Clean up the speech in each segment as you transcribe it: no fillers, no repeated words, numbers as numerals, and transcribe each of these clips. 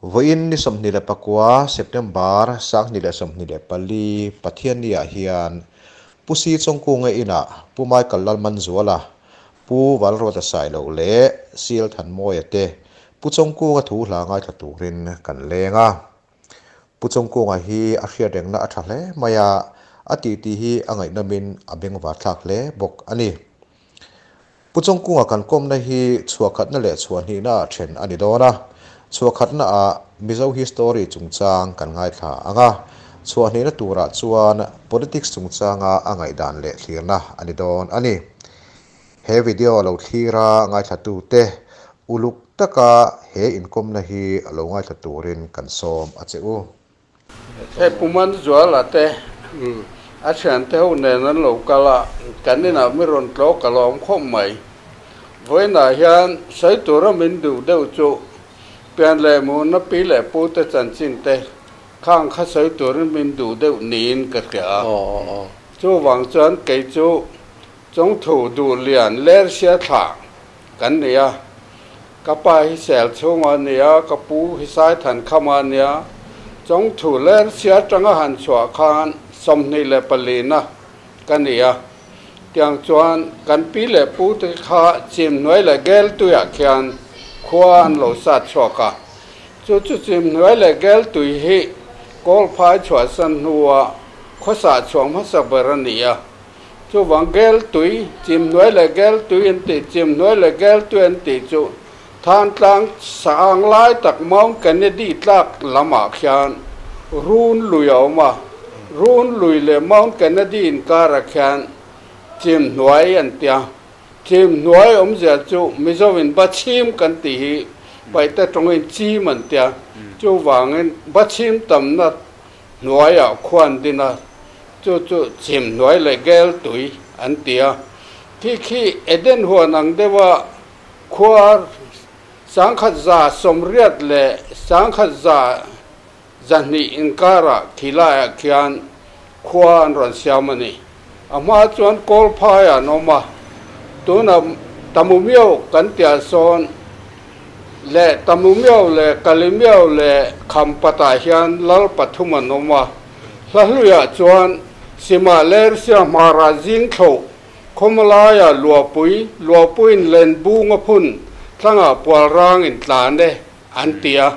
Vawiin ni 29 September 2024 Pathianni-ah hian Pu Si Chawngkunga inah Pu Michael Lalmanzuala, Pu Valruata Sailo leh CL Thanmawia te Pu Chawngkunga thu hla ngaithla turin kan leng a. Pu Chawngkunga hi a hriatrengna a tha hle mai a, a titi hi a ngaihnawmin a bengvarthlak hle bawk a ni. Pu Chawngkunga kan kawmna hi chhuahkhatna leh chhuahhnihna ah then a ni dawn a, chhuahkhatna ah Mizo history chungchang kan ngaithla ang a, chhuahhnihna turah chuan politics chungchanga a ngaihdan leh thlirna a ni dawn a ni. He video lo thlira ngaithlatute uluk taka he inkawmna hi lo ngaithla turin kan sawm a che u. Hei Pu Manzuala te a thiante ho nen an lo kal a, kan inah mi rawn tlawk ka lawm khawp mai. Vawiinah hian sawi tura min duh deuh chu pian leh muhna pi leh pu te chanchin te khang kha sawi turin min duh deuh niin ka hria a. Chuvang chuan kei chu Chawngthu duh lian Lersia thlah kan ni a. Ka pa hi sel chhunga a ni a, ka pu hi Saithan khama a ni a. Chawngthu Lersia atanga han chhuah khan 24 na ka ni a. Tiang chuan kan pi leh pu te kha chim hnuai leh gel tuiah khian khua an lo sat chhuak a. Chu chu chim hnuai leh gel tui hi Kawlphai chhuahsan hnua khawsah chhuah hmasa ber a ni a. Chuvang gel tui, chim hnuai leh gel tui an tih, chim hnuai leh gel tui an tih chu Thantlang sang lai tak Mount Kennedy tlak lamah khian Run lui a awm a, Run lui leh Mount Kennedy inkarah khian chim hnuai an tia. Chim hnuai awmzia chu Mizoin Bachhim kan tih hi Paihte tawngin chim an tia. Chuvangin Bachhim tamna hnuaiah khuan din a, chu chu chim hnuai leh gel tui an ti a. Khi khi Eden huan ang deuha khua 1180 leh 1200 inkarah khi laiah khian khua an rawn siam a ni. A hma chuan Kawlphaiah an awm a, tunah Tamumiau kan tihah sawn leh Tamumiau leh Kalimiau leh Khampatah hian lal pathum an awm a. Hla hluiah chuan Sima Lersia hmara zingthlo khawmalaia Luahpui, Luahpuiin Lenbunga phun thlangah Pualrang in tlan e an ti a.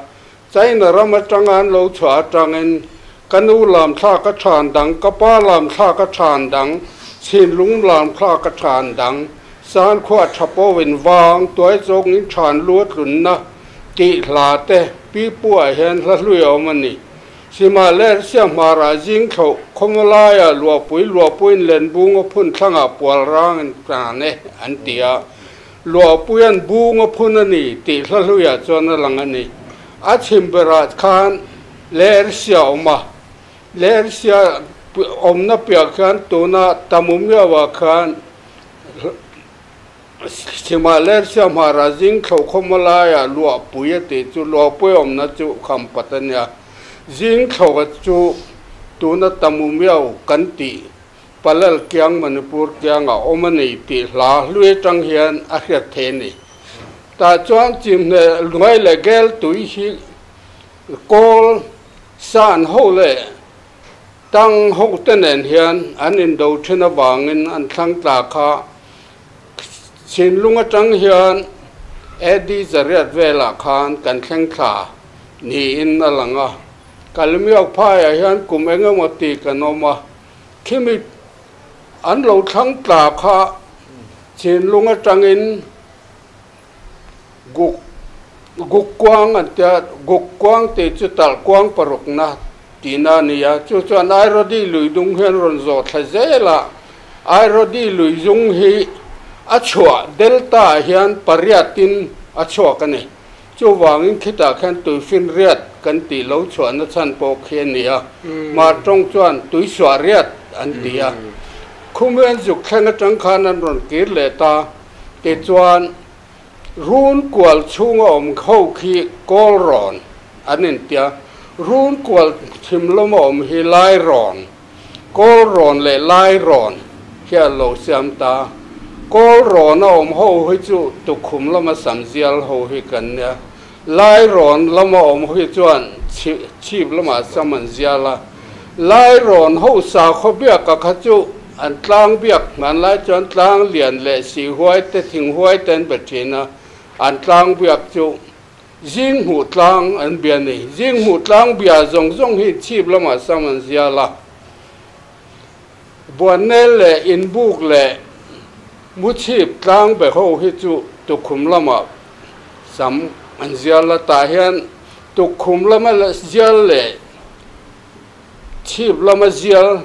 China ram atanga an lo chhuah atangin ka nu lam thlak a than dang, ka pa lam thlak a than dang, chhinlung lam thlak a than dang, sankhua tha pawhin vang tuai zawngin than lu a tlunna tih hla te pi pu ah hian hla hlui a awm a ni. Sima leh Siamhmara zing thloh khawmawlaia luahpui luahpuiin lenbung a phun thlangah pual rang in tlan e an ti a. Luahpuia'n bung a phun a ni tih hla hluiah chuan a lang a ni. A chhim berah khan Lersia a awm a, Lersia awmna piah khan tuna Tamumiauah khan chhimah Lersia hmarah zing thlo khawma laiah Luahpui a tih chu Luahpui awmna chu Khampat a nia. Zing thlo chu tuna Tamumiau kan tih Palal kiang Manipur kiangah awm a ni tih hla hlui atang hian a hriat theih a ni. Tah chuan chimhne hnuai leh gel tui hi kawl san ho leh tang ho te nen hian an indo thin avangin an thlang tla kha Chhinlung atang hian AD 800 velah khan kan thleng thla niin a lang a. Kalmiak phaiah hian kum eng emaw ti kan awm a. Khimi an lo thlang tla kha Chhinlung atangin Guk Guk kuang an tia, Guk kuang tih chu talh kuang parukna tihna a ni a, chu chuan Airodi lui dung hian rawn zawh thla zel a, Airodi lui zung hi a chhuah delta ah hian pariatin a chhuak a ni. Chuvangin khitah khian tuifinriat kan tih lo chhuahna chhan pawh khi a ni a, Hmar tawng chuan tuisuahriat an ti a. Khumian zuk thleng atang khan an rawn kir leh ta. Tichuan, run kual chhunga awm ho khi kawl rawn an intia, run kual chhim lawma awm hi lai rawn, kawl rawn leh lai rawn hi a lo siam ta. Kawl rawna awm ho hi chu tukhum lama sam zial ho hi kan nia. Lairawn lama awm hi chuan chhip lamah sam an zial a, Lairawn ho sakhaw biaka kha chu an tlang biak hmanlai chuan tlang lian leh sihhuai te thinghuai te an be thin a, an tlang biak chu zing hmuh tlang an bia a ni. Zing hmuh tlang bia zawng zawng hi chhip lamah sam an zial a, Buannel leh inbuk leh muchhip tlang be ho hi chu tukhum lamah sam an zial a, tah hian tukkhum lama zial leh chhip lama zial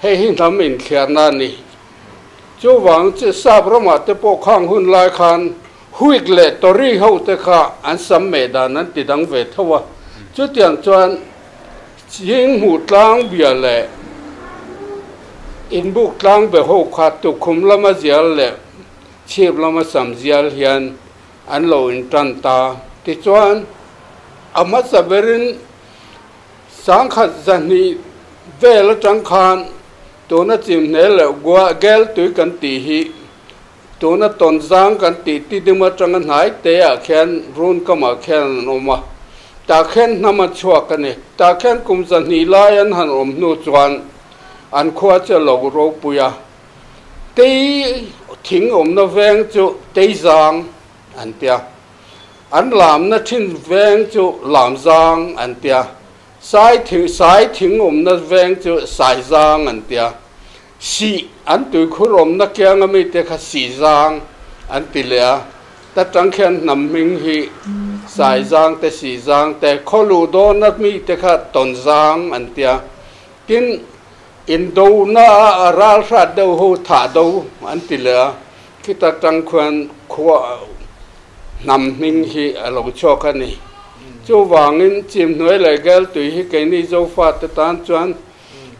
hei hi hnam inthliarna a ni. Chuvang chu sap ramah te pawh khang hun lai khan Huik leh Tory ho te kha an sam meh dan an ti dang ve tho a, chutiang chuan Chhing hmuh tlang bia leh inbuk tlang be ho kha tukhum lama zial leh chhip lama sam zial hian an lo intan ta. Tichuan, a hmasa berin sangkhat zahnih vel atang khan tuna chimhne leh gel tui kan tih hi tuna tawnzang kan tih tidim atanga hnai te ah khian run kamah khian an awm a, tah khian hnam a chhuak a ni. Tah khian kum zahnih lai an han awm hnu chuan an khua chu a lo ropui a. Tei thing awmna veng chu Teizang an tia, an lamna thin veng chu Lamzang an tia, Sai thing Sai thing awmna veng chu Saizang an tia, Sih an tuikhur awmna kianga mite kha Sihzang an ti leh a, ta tang khian hnam hming hi Saizang te Sihzang te, khawluh dawna mite kha Tawnzang an tia, tin Indona a ral hrat deuh ho thah do an ti leh a, khita tang khuan khua hnam hming hi a lo chhuak a ni. Chuvangin Chimhnuai leh Geltui hi keini Zofate tan chuan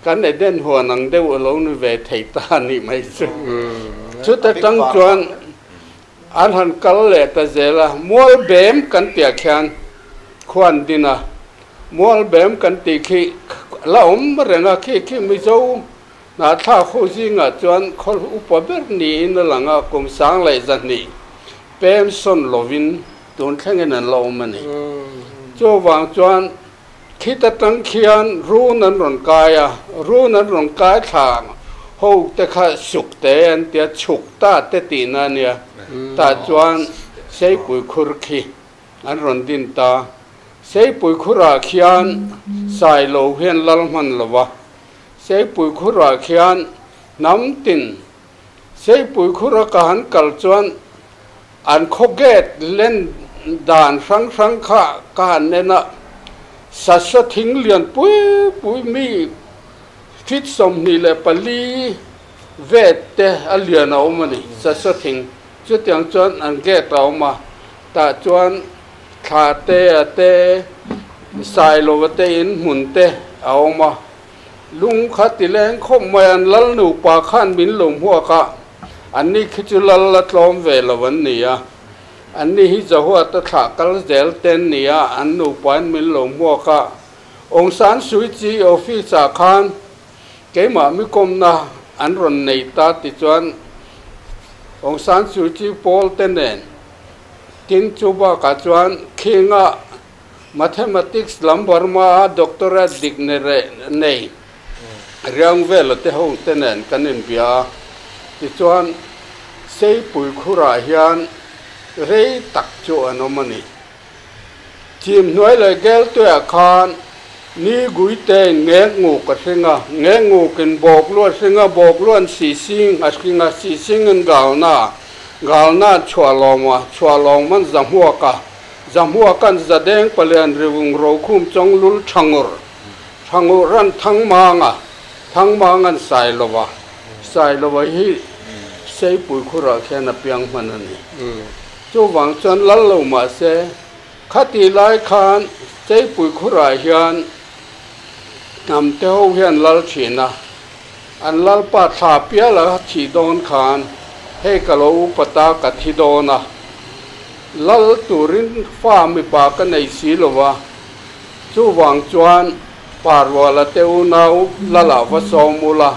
kan Eden huan ang deuh a lo ni ve thei ta a nih mai chu. Chuta tang chuan an han kal leh ta zel a, Mualbem kan tihah khian khuan din a, Mualbem kan tih khi la awm reng a, khi khi Mizo hnahthlak ho zingah chuan khawl upa ber niin a lang a, kum sang leh zahnih pem sawn lovin tun thlengin an la awm a ni. Chuvang chuan khit atang khian run an rawn kai a, run an rawn kai thla ho te kha suk te an tia, chhuk ta te tihna a nia, tah chuan Seipui khur khi An rawn din ta. Seipui khurah khian sai lo hian lal hman lo va. Seipui khurah khian hnam tin Seipui khura ka han kal chuan an khaw gate len dan hrang hrang kha ka han en a, sasha thing lian pui pui mi feet 24 vet te a lian a awm a ni, sasha thing. Chutiang chuan an gate a awm a, tah chuan thla te a te, Sailova te in hmun te a awm a. Lung kha ti leng khawp mai an lal nupa khan min lo hmuak a, anni khi chu lal la tlawm ve lo an ni a. Anni hi Jahuata thlah kal zel te an ni a, an nupa in min lo hmuak a. Aung San Suu Kyi office ah khan Keimah mi kawmna an rawn nei ta ti chuan Aung San Suu Kyi pawl te nen tin chu bakah chuan khinga Mathematics lam Burma a doctorate dik nei riang vela te ho te nen kan inbia a, tichuan Seipui khurah hian rei tak chu an awm a ni. Chim hnuai leh gel tuiah khan ni guitein ngek nguk a hring a, ngek ngukin bawk lu a hring a, bawk luan sihsing a hring a, sihsingin galna, galna'n chhuahlawm a, chhuahlawm an zahmuak a, zahmuakan zadeng palian rivung rokhum chawng lul thangur, thangur an thangmang a, thangmang an sailova, sailova hi seipui khurah khian a piang hman a ni. Chuvang chuan lal lo mah se, khati lai khan Cheipui khurah hian hnam te ho hian lal thin a, an lalpa thla pial a thih dawn khan hei ka lo upa ta ka thi dawn a, lal turin fa mipa ka nei si lo va, chuvang chuan Parruala te unau lalah va sawm ula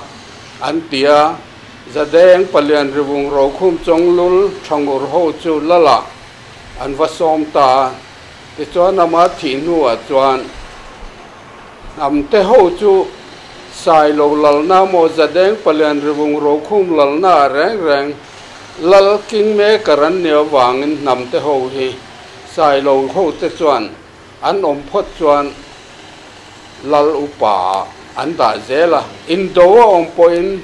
an ti a. Zadeng palian rivung rokhum chawnglul thangur ho chu lala an va sawm ta a. Tichuan ama thih hnuah chuan hnamte ho chu Sailo lalna maw Zadeng Palian Rivung Rokhum lalna ah reng reng lal kingmaker an nih avangin hnamte ho hi Sailo hote chuan an awm phawt chuan lal upa ah an dah zel a. Indo a awm pawhin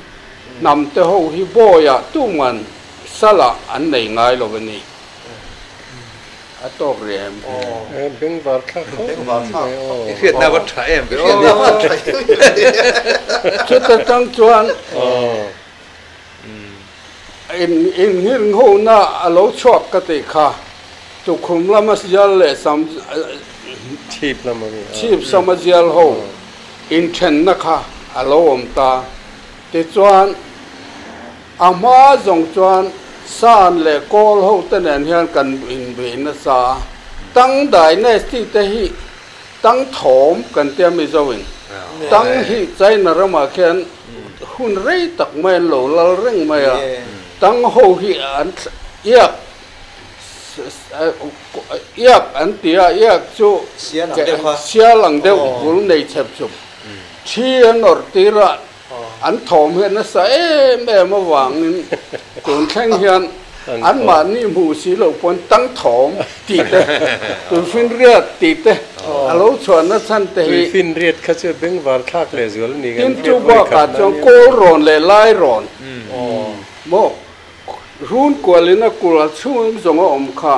hnamte ho hi bawiah tuman salah an nei ngai lo a ni. A tawk rih em? Bengvar thlak khawp mai aw. I hriatna va tha em ve aw. Chuta tang chuan inngirnghona a lo chhuak ka tih kha tukhum lama zial leh sam chhip sama zial ho inthenna kha a lo awm ta. Tichuan. A hma zawng chuan San leh Kawl ho te nen hian kan inbei nasa a, Tang Dynasty te hi Tang Thawm kan tia Mizo in Tang hi China ramah khian hun rei tak mai an lo lal reng mai a, Tang ho hi an iak iak an ti a, iak chu sial ang deuh bul nei chep chup thi an awrh tir a. An thawm hi a nasa em em avangin tun thleng hian anmahni hmuh si loh pawn tang thawm tih te, tuifinriat tih te a lo chhuah nachhan te hi. Tuifinriat kha chu bengvar thlak leh zual a ni kan Tin hriat chu vawi bakah khat chuan nan kawl rawn leh lai rawn maw run kualin a kul a chhung zawng a awm kha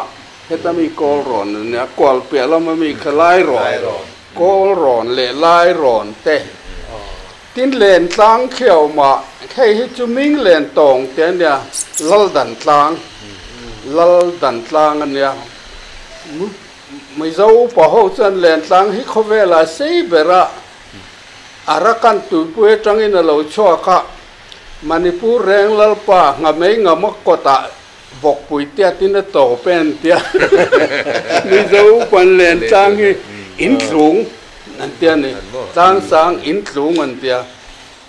heta mi kawl rawn a nia, kual piah lama mi kha lai rawn, kawl rawn leh lai rawn te. Tin len tlang khi a awm a, hei hi chu ming len tawng te a nia, lal dan tlang, lal dan tlang a nia. Mizo upa ho chuan len tlang hi khawvelah sei ber a, Arakan tuipui atangin a lo chhuak a, Manipur reng lalpa Nghamei Ngama kawtah vawkpui tiatin a tawp e an tia. Mizo upan len tlang hi intlung an tia ni, tlang sang intlung an tia.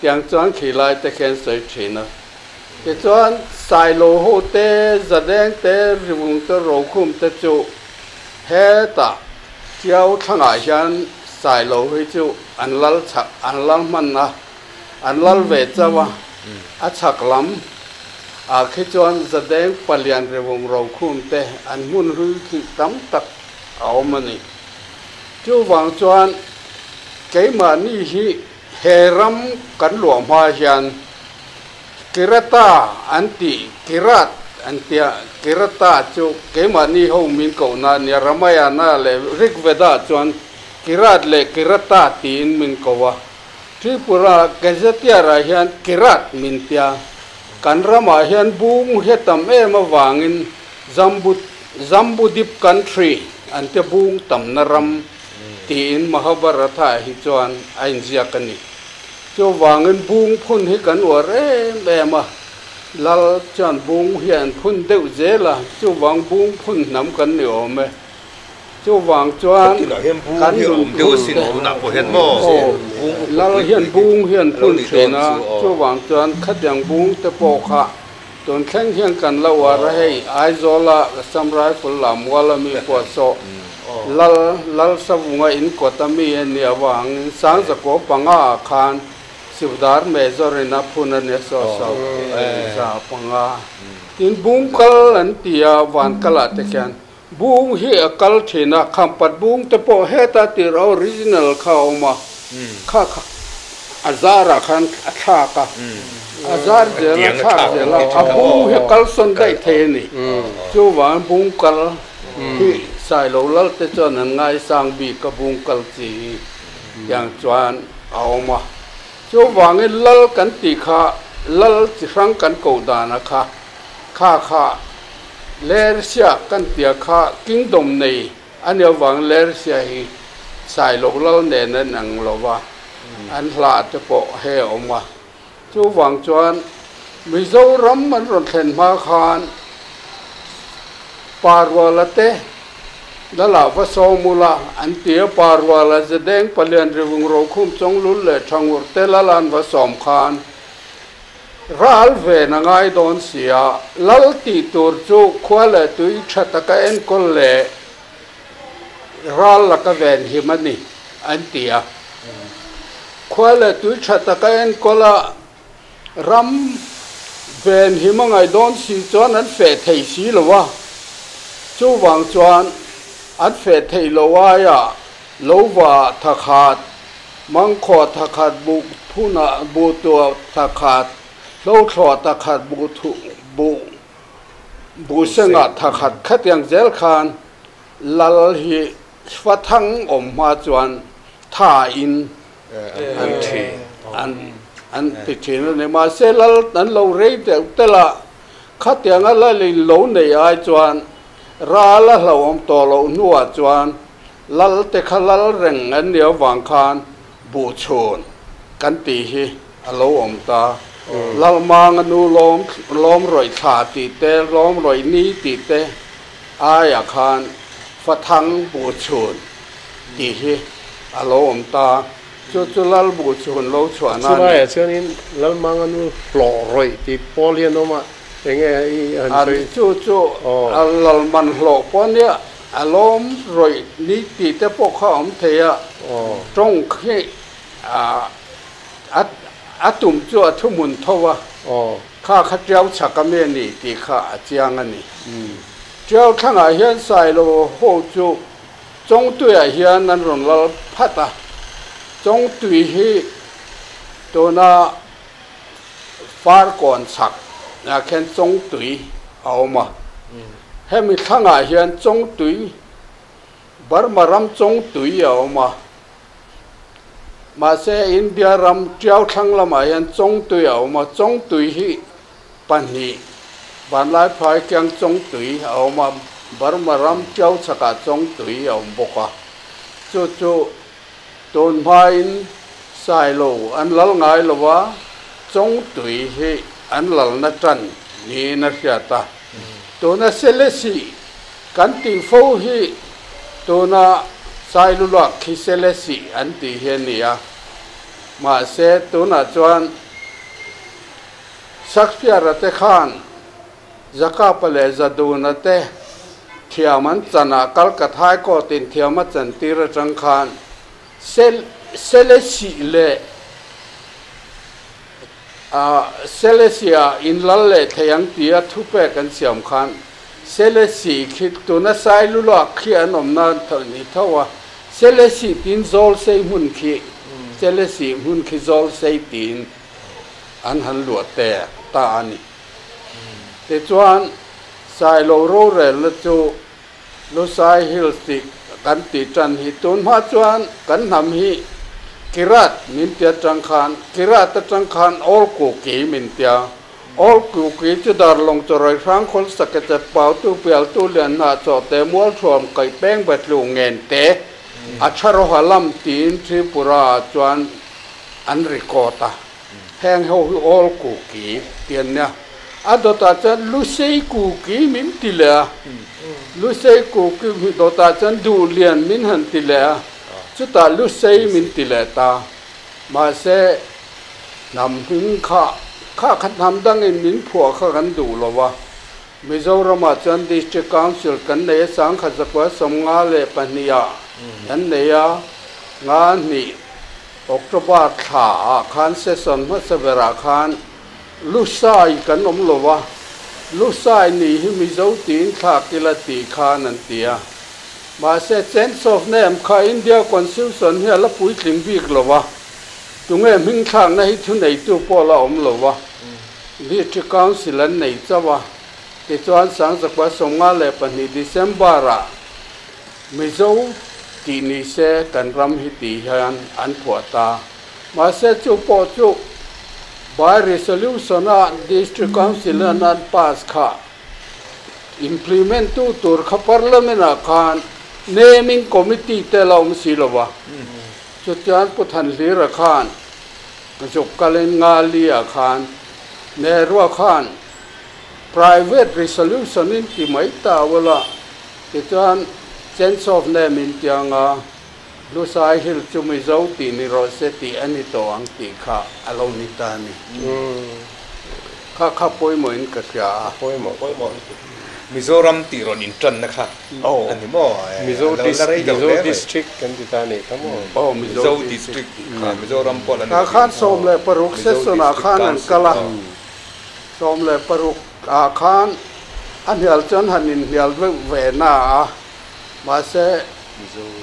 Tiang chuan khi lai te khian sawi thin a. Tichuan Sailo ho te, Zadeng te, Rivung te, Rokhum te chu hetah Tiau thlangah hian Sailo hi chu an lal chak, an lal hman a. An lal ve chauh a, a chhak lam ah khi chuan Zadeng Palian Rivung Rokhum te an hmun hlui khi tam tak a awm a ni. Chuvang chuan keimahni hi he ram kan luah hma hian Kirata an tih, Kirat an tia, Kirata chu keimahni ho min kohna a nia, Ramayana leh Rigveda chuan Kirat leh Kirata tiin min ko a. Tripura Gazetteer-ah hian Kirat min tia, kan ramah hian bung hi a tam em avangin Jambu Jambudip country an tia bung tamna ram tiin Mahabharata-ah hi chuan a inziak a ni. Chuvangin bung phun hi kan uar em em a, Lal chuan bung hi an phun deuh zel a, chuvang bung phun hnam kan ni awm e. Chuvang chuan kan nun phung te aw lal hian bung hi an phun thin a, chuvang chuan khatiang bung te pawh kha tun thleng hian kan lo uar a, hei Aizawla Assam Rifle lah muala mi pawh saw lal lal savunga in kawt a mi a nih avangin Sangzakaw panga ah khan Sivdar Major in a phun a nia saw saw 500. Tin bung kal an ti a van kal ah te khian Bung hi a kal thin a, khampat bung te pawh heta tir a original kha a awm a, kha kha a zarah khan a thlak a, a zar zel a thlak zel a, a bung hi a kal sawn daih thei a ni. Chuvangin bung kal hi Sailo lal te chuan an ngaisang bik a bung kal chi hi tiang chuan a awm a. Chuvangin lal kan tih kha lal chi hrang kan koh dan a kha kha kha Lersia kan tia kha kingdom nei a nih avang Lersia hi Sailo lal nen an ang lo va, an hla te pawh he a awm a. Chuvang chuan Mizoram an rawn thlen hma khan Paruala te Lala va sawm ula an ti a, Paruala Zedeng Palian Rivung Rokhum Chawnglul leh Thangur te Lala an va sawm khan Ral ven a ngai dawn si a, lal tih tur chu khua leh tui tha taka enkawl leh ral laka ven him a ni, an ti a. Khua leh tui tha taka enkawl a, ram ven him a ngaih dawn si chuan an feh thei si lo a. Chuvang chuan an feh theih loh aiah lo va thakhat, mangkhawh thakhat, buh phunah buh tuah thakhat, hlo thlawh thakhat, buh thuh buh buh sengah thakhat khatiang zel khan lal hi fathang awm hma chuan tha in an thi an an ti thin a ni. Mahse lal an lo rei deuh tel a, khatianga lal in lo nei ai chuan ral a hlauhawm tawh loh hnuah chuan lal te kha lal reng an nih avang khan buhchhun kan tih hi a lo awm ta. Lalmanga nu lawm lawm rawih thla tih te, lawm rawih ni tih te aiah khan fathang buhchhun tih hi a lo awm ta. Chu chu lal buhchhun lo chhuah na a ni. Chulaiah chuanin Lalmanga nu hlawh rawih tih pawl hi an awm a, enge i han sawi? Chu chu Lalman hlawh pawh nia a lawm rawih ni tih te pawh kha a awm thei a, tawng khi a tum chu a thuhmun tho a, kha kha tiau chhak a mi a ni tih kha a chiang a ni. Tiau thlangah hian Sailo ho chu Chawngtuiah hian an rawn lal phat a, Chawngtui hi tuna Farkawn chhak ah khian Chawngtui a awm a, hemi thlangah hian Chawngtui, Burma ram Chawngtui a awm a, mahse India ram Tiau thlang lamah hian Chawngtui a awm a, Chawngtui hi pahnih Vanlaiphai kiang Chawngtui a awm a, Burma ram Tiau chhakah Chawngtui a awm bawk a. Chu chu tun hmain Sailo an lal ngai lo a, Chawngtui hi an lalna tan niin a hriat a. Tuna Selesih kan tih fo hi tuna Sailuluak khi Selesih an tih hi a ni a. Mahse tunah chuan Shakespeare-a te khan Jakapa leh Zaduna te thiam an chanah Kalkathai court-in thiam a chantir atang khan Selesih leh Selesia in lal leh thei ang tia thupek an siam khan Selesih khi tuna Sailuluak khi an awmna ni tho a, Selesih tiin Zawlsei hmun khi Selesih hmun khi Zawlsei tiin an han luah te ta a ni. Tichuan, Sailo rorelna chu Lusai Hills tih kan tih tan hi tun hma chuan kan hnam hi Kirat min tia tang khan, Kirat atang khan All Kuki min tia. All Kuki chu Darlawng Chawrawi Hrang Khawl Sakechep Pautu Pialtu Lian Hnah Chawhte Mualthuam Kaih Peng Betlu Ngen te a Tharawha lam tiin Tripura ah chuan an record a, heng ho hi All Kuki ti an nia. A dawtah chuan Lusei Kuki min ti leh a, Lusei Kuki dawtah chuan Duhlian min han ti leh a, chutah Lusei min ti leh ta. Mahse, hnam hming kha kha kha hnam dangin min phuah kha kan duh lo a. Mizoramah chuan District Council kan nei a, 1952 ah kan nei a, nga hnih October thla ah khan session hmasa berah khan Lusai kan awm lo a, Lusai nih hi Mizo tiin thlak ila tih khan an ti a. Mahse change of name kha India Constitution hi a la puitling bik lo a, tunge hming thlakna hi thuneitu pawh la awm lo a, District Council an nei chauh a. Tichuan 1952 December ah Mizo tih ni se kan ram hi tih hian an phuah ta. Mahse chu pawh chu by resolution a District Council an an pass kha implement tu tur kha Parliament ah khan naming committee te la awm si lo va. Chutiang Pu Thanhlira khan zuk kalin Ngali ah khan Nehru-a khan private resolution in ti mai ta ula tichuan change of name in tianga Lusai Hill chu Mizo tih ni rawh se tih a ni tawh ang tih kha a lo ni ta a ni. Kha kha pawimawhin ka hria a. Pawimawh. Pawimawh lutuk. Mizoram tih rawn inṭanna kha a ni maw? Mizo Mizo District kan ti ta a nih kha maw? Aw, Mizo District tih kha Mizoram pawh la ni Tah khan 16 Mizo session ah District khan an Council kal a, 16 ah khan a hnial chuan han inhnial deuh ve na a, mahse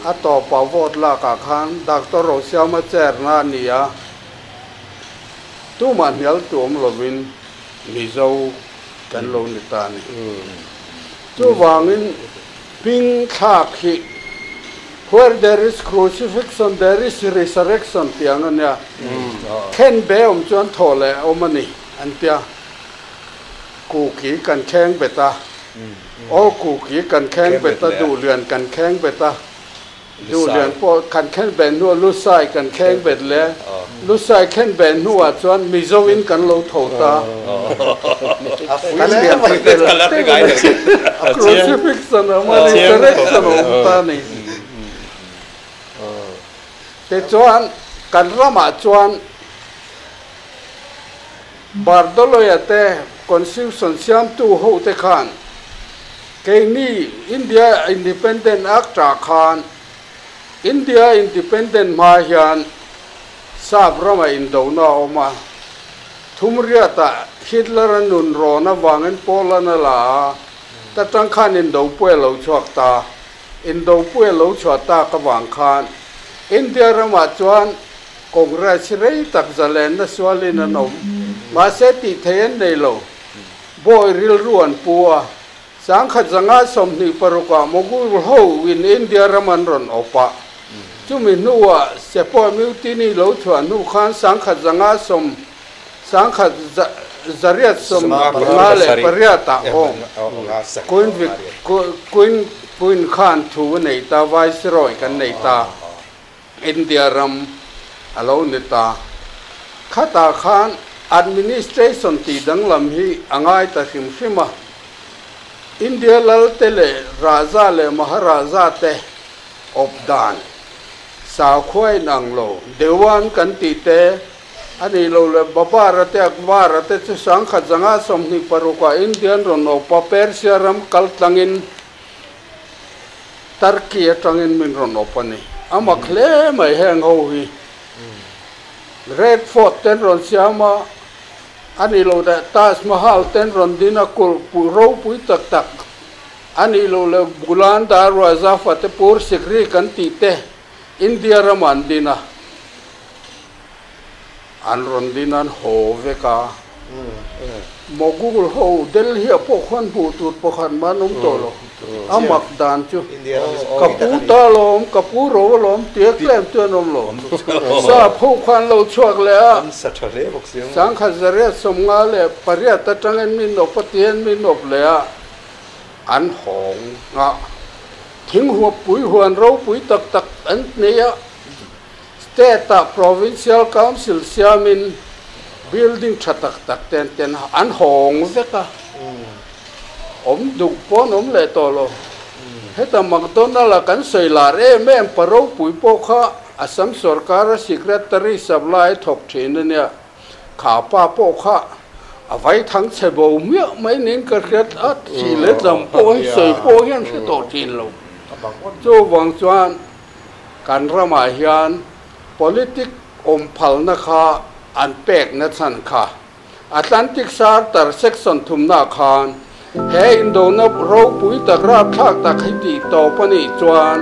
a tawpah vote lak ah khan Doctor Rosiama chair na a ni a, tumah hnial tu awm lovin Mizo kan lo ni ta a ni. Chuvangin hming thlak hi Where there is crucifixion there is resurrection tih ang a nia. Khen be awm chuan thaw leh a awm a ni an tia. Kuki kan kheng bet a, aw kuki kan kheng bet a, duhlian kan kheng bet a. Duhlian pawh kan khen ben hnuah Lusai kan kheng bet le. Lusai khen ben hnuah chuan Mizo in kan lo tho ta. Kan lian pui tel tel a ni. Crucifixion a awm a, resurrection a awm ta a ni. Tichuan kan ramah chuan Bardoloi-a te Constitution siamtu hote khan keini India Independent Act-ah khan India Independent hma hian Sap rama indona a awm a, Thumriatah Hitler-a nun rawn avangin Poland a la a, ta tang khan indopui a lo chhuak ta. Indopui a lo chhuah tak avang khan India ramah chuan Congress hi rei tak zalenna sualin an awm. Mahse tih theih an nei lo. Bawi rilru an pu a. 1926ah Mughal ho in India ram an rawn awp a. Chumi hnuah Sepoy Mutiny lo chhuah hnu khan 1858 ah awm Queen Queen Queen khan thu a nei ta, Viceroy kan nei ta. India ram a lo ni ta. Khatah khan administration tih danglam hi a ngai ta hrim hrim a. India lal te leh Raja leh Maharaja te awp dan sakhua inang lo, Dewan kan tih te a nih lo leh Babara te Akbara te chu 1926 ah Indian rawn awp a, Persia ram kal tlangin Turkey atangin min rawn awp a ni. A mak hle mai heng ho hi. Red Fort ten rawn siam a, a nih loh leh Taj Mahal ten rawn din a, kulh pui ropui tak tak a nih loh leh Buland Darwaza Fatehpur Sikri kan tih te India ramah an din a. An rawn din an haw vek a. Mogul ho Delhi ah pawh khuan hmuh tur pakhat mah an awm tawh lo. A mak dan chu ka pu ta alawm, ka pu ro alawm tia claim chu an awm lo. Sap ho kha an lo chhuak leh a, 1858 atangin min awp a tihian min awp leh a, an hawng a. Thing huappui huan ropui tak tak an nei a. State-ah Provincial Council siamin building tha tak tak ten ten an hawng vek a, awm duh pawh an awm leh tawh lo. Heta McDonald-a kan sawi lar em em pa ropui pawh kha Assam sorkara secretary supply thawk thin a nia. Kha pa pawh kha a vai thang chhe bo miah mai niin ka hriat a, thih leh dam pawh hi sawi pawh hian hre tawh thin lo. Chuvang chuan Kan ramah hian politic awm phalna kha an pekna chhan kha Atlantic Charter section thumna khan he indona ropui tak rapthlak tak hi tih tawp a nih chuan